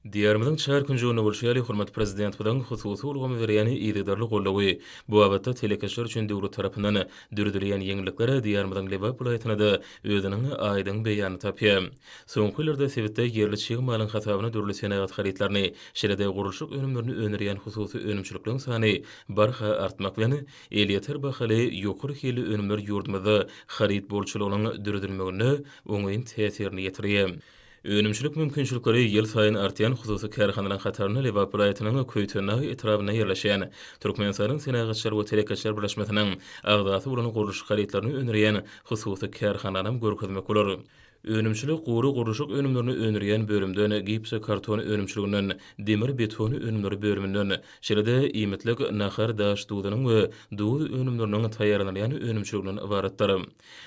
Diýarymyzyň çar künjeginde bolşy ýaly, hormatly Prezidentimiziň hususy ulgama berýän yzygiderli goldawy, bu babatda telekeçiler üçin döwlet tarapyndan döredilýän ýeňillikler Diýarymyzyň Lebap welaýatynda-da özüniň aýdyň beýanyny tapýar. Soňky ýyllarda sebitde ýerli çig malyň hasabyna dürli senagat harytlaryny, şeýle-de gurluşyk önümlerini öndürýän hususy önümçilikleriň sany barha artmak bilen, elýeter bahaly ýokary hilli önümler ýurdumyzda haryt bolçulygynyň döredilmeginde oňyn täsirini ýetirýär. Önümçilik mümkinçilikleri ýylsaýyn artýan hususy kärhanalaryň hatarynda Lebap welaýatynyň Köýtendag etrabynda ýerleşýän Türkmenistanyň Senagatçylar we telekeçiler birleşmesiniň agzasy bolan gurluşyk harytlaryny öndürýän hususy kärhananam görkezmek bolar. Önümçilik gury gurluşyk önümlerini öndürýän bölümden, gipsokarton önümçiliginden, demir-beton önümleri bölüminden, şeýle-de iýmitlik nahar daş duzunyň we duz önümleriniň taýýarlanylýan önümçiliginden ybaratdyr.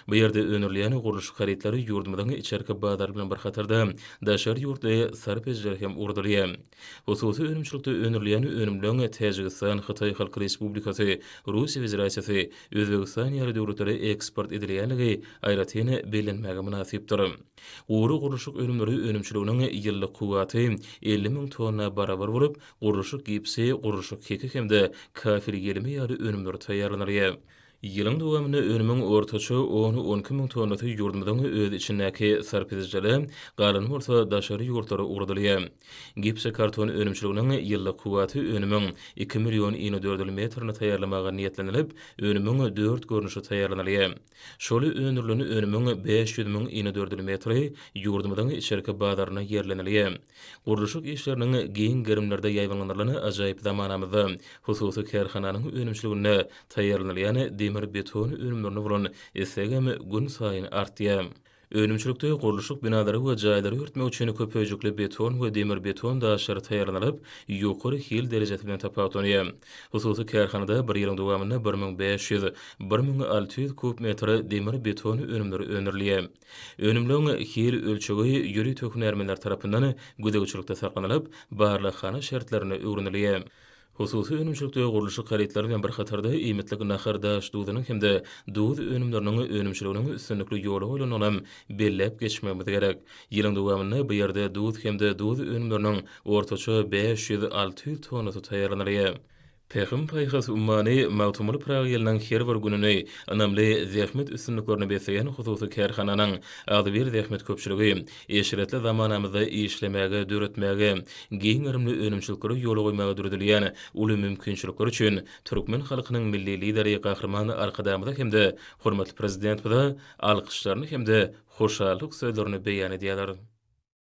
Bu ýerde öndürilýän gurluşyk harytlary ýurdumyzyň içerki bazary bilen bir hatarda, daşary ýurtly sarp edijilere hem ugradylýar. Hususy önümçilikde öndürilýän önümleň Täjigistan, Hytaý Halk Respublikasy, Russiýa Federasiýasy, Özbegistan ýaly döwletlere eksport edilýänligi aýratyn bellenmäge mynasypdyr. Gury gurluşyk önümleri önümçiliginiň ýyllyk kuwwaty 50 müň tonna barabar bolup, gurluşyk gipsi, gurluşyk heki hem-de kafel ýelimi ýaly önümler taýýarlanylýar. Ýylyň dowamynda önümiň ortaça on-on iki müň tonnasy ýurdumyzyň öz içindäki sarp edijilere, galany bolsa daşary ýurtlara ugradylýar. Gipsokarton önümçiliginiň ýyllyk kuwwaty önümiň iki million inedördül metrini taýýarlamaga niýetlenilip, önümiň dört görnüşi taýýarlanylýar. Şol öndürilen önümiň 500 müň inedördül metri ýurdumyzyň içerki bazaryna ýerlenilýär. Gurluşyk işleriniň giň gerimlerde ýaýbaňlandyrylan ajaýyp zamanamyzda hususy kärhananyň önümçiliginde taýýarlanylýan demir-beton önümlerine bolan islegem günsaýyn artýar. Önümçilikde gurluşyk binalary we jaýlary örtmek üçin köpöýjükli beton we demir-beton daşlary taýýarlanylyp, ýokary hil derejesi bilen tapawutlanýar. Hususy kärhanada bir ýylyň dowamynda 1500, 1600 kub metr demir-beton önümleri öndürilýär. Önümleň hil ölçegi ýörite hünärmenler tarapyndan gözegçilikde saklanylyp, barlaghana şertlerinde öwrenilýär. Hususy önümçilikde gurluşyk harytlary bilen bir hatarda iýmitlik nahar daş duzunyň hem-de duz önümleriniň önümçiliginiň üstünlikli ýola goýlandygynam belläp geçmegimiz gerek. Ýylyň dowamynda bu ýerde duz hem-de duz önümleriniň ortaça 500-600 tonnasy taýýarlanylýar. Pähim-paýhas ummany Magtymguly Pyragy ýylynyň her bir gününi ynamly zähmet üstünliklerine besleýän hususy kärhananyň agzybir zähmet köpçüligi eşretli zamanamyzda işlemäge, döretmäge, giň gerimli önümçilikleri ýola goýmaga döredilýän uly mümkinçilikler üçin türkmen halkynyň Milli Lideri Gahryman Arkadagymyza hem-de hormatly Prezidentimize alkyşlaryny hem-de hoşallyk sözlerini beýan edýärler.